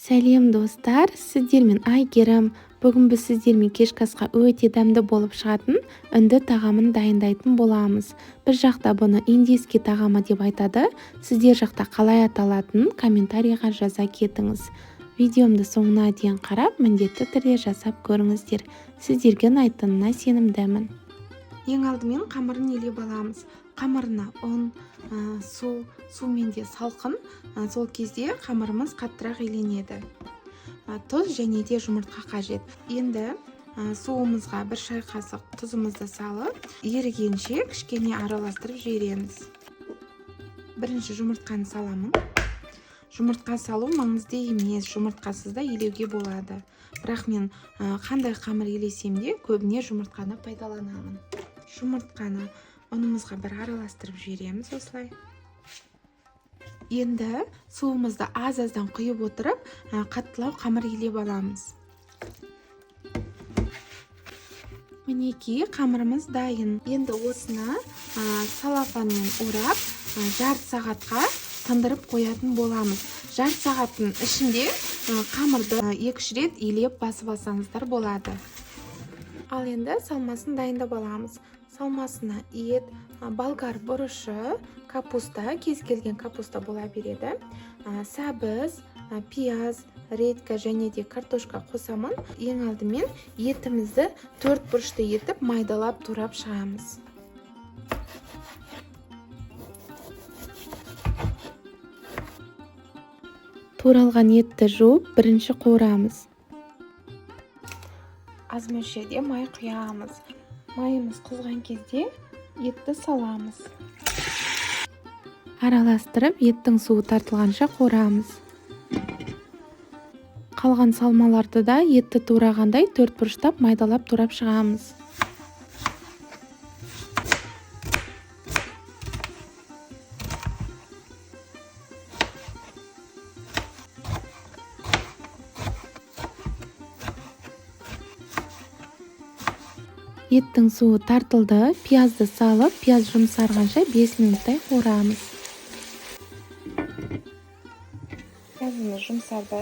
Сәлем, достар! Сіздермен Айгерім. Бүгін біз сіздермен кешкі асқа өте дәмді болып шығатын үнді тағамын дайындайтын боламыз. Біз жақта бұны индийский тағамы деп айтады. Сіздер жақта қалай аталатынын комментарийға жаза кетіңіз. Видеомды соңына дейін қарап, міндетті түрде жасап көріңіздер. Сіздерге ұнайтынына сенімдімін. Ең алдымен қамырын елеп аламыз. Қамырына ұн, су, сумен де салқын, сол кезде қамырымыз қаттырақ еленеді. Тұз және де жұмыртқа қажет. Енді суымызға бір шай қасық тұзымызды салып, ерігенше кішкене араластырып жібереміз. Бірінші жұмыртқаны саламын. Жұмыртқа салу маңызды емес, жұмыртқасыз да елеуге болады. Бірақ мен қандай қамыр елесем де көбіне жұмыртқаны пайдаланамын. Жұмыртқаны ұнымызға бір араластырып жібереміз осылай. Енді суымызды аз-аздан құйып отырып, қаттылау қамыр илеп аламыз. Мінекей, қамырымыз дайын. Енді осыны салафанмен орап, жарты сағатқа тындырып қоятын боламыз. Жарты сағаттың ішінде қамырды 2-3 рет илеп басып алсаңыздар болады. Ал енді салмасын дайындап аламыз. Салмасына ет, болгар бұрышы, капуста, кез келген капуста бола береді, сәбіз, пияз, редька және де картошка қосамын. Ең алдымен етімізді 4 бұрышты етіп майдалап турап шығамыз. Туралған етті жуып, бірінші қуырамыз. Аз мөлшерде май құямыз. Майымыз қызған кезде етті саламыз. Араластырып, еттің суы тартылғанша қуырамыз. Қалған салмаларды да етті турағандай 4 бұрыштап майдалап турап шығамыз. Еттің суы тартылды, пиязды салып, пияз жұмсарғанша 5 минуттай қуырамыз. Пиязымыз жұмсарды,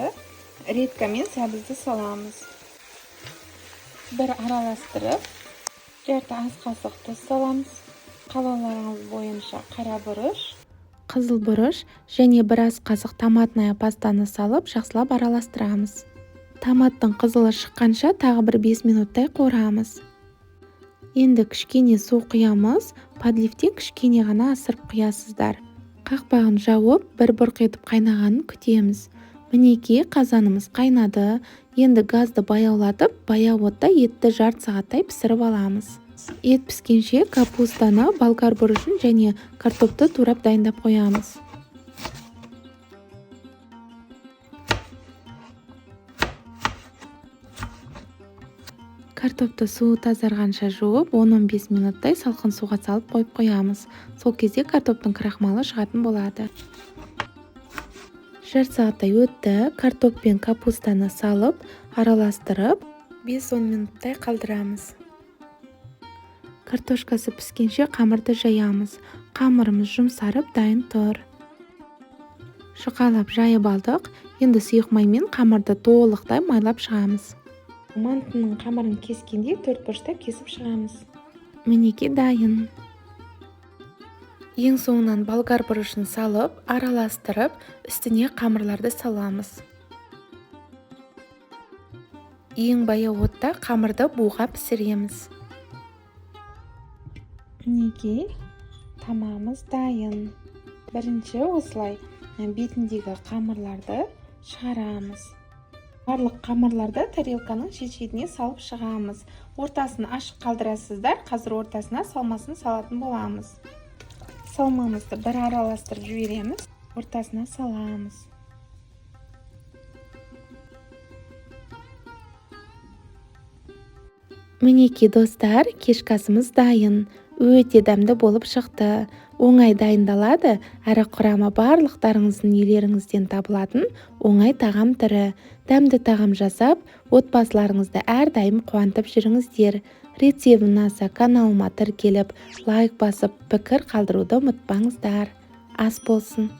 редька мен сәбізді саламыз. Бір араластырып, жарты ас қасық тұз саламыз. Қалауларыңыз бойынша қара бұрыш, қызыл бұрыш және бір ас қасық томатная пастаны салып, жақсылап араластырамыз. Томаттың қызылы шыққанша тағы бір 5 минуттай қуырамыз. Енді кішкене су құямыз, подливтен кішкене ғана асырып құясыздар. Қақпағын жауып, бір бұрқ етіп қайнағанын күтеміз. Мінекей, қазанымыз қайнады. Енді газды баяулатып, баяу отта етті жарты сағаттай пісіріп аламыз. Ет піскенше капустаны, болгар бұрышын және картопты турап дайындап қоямыз. Картопты суы тазарғанша жуып, 10-15 минуттай салқын суға салып қойып қоямыз. Сол кезде картоптың крахмалы шығатын болады. Жарты сағаттай өтті. Картоп пен капустаны салып, араластырып, 5-10 минуттай қалдырамыз. Картошкасы піскенше қамырды жаямыз. Қамырымыз жұмсарып дайын тұр. Жұқалап жайып алдық. Енді сұйық маймен қамырды толықтай майлап шығамыз. Мантының қамырын кескенде 4 бұрыштап кесіп шығамыз. Мінекей, дайын. Ең соңынан болгар бұрышын салып, араластырып, үстіне қамырларды саламыз. Ең баяу отта қамырды буға пісіреміз. Мінекей, тамамыз дайын. Бірінші осылай бетіндегі қамырларды шығарамыз. Барлық қамырларды тарелканың шет-шетіне салып шығамыз. Ортасын ашық қалдырасыздар. Қазір ортасына салмасын салатын боламыз. Салмамызды бір араластырып жібереміз. Ортасына саламыз. Мінекей, достар, кешкі асымыз дайын. Өте дәмді болып шықты. Оңай дайындалады, әрі құрамы барлықтарыңыздың үйлеріңізден табылатын оңай тағам түрі. Дәмді тағам жасап, отбасыларыңызды әрдайым қуантып жүріңіздер. Рецебім ұнаса каналыма тіркеліп, лайк басып, пікір қалдыруды ұмытпаңыздар. Ас болсын.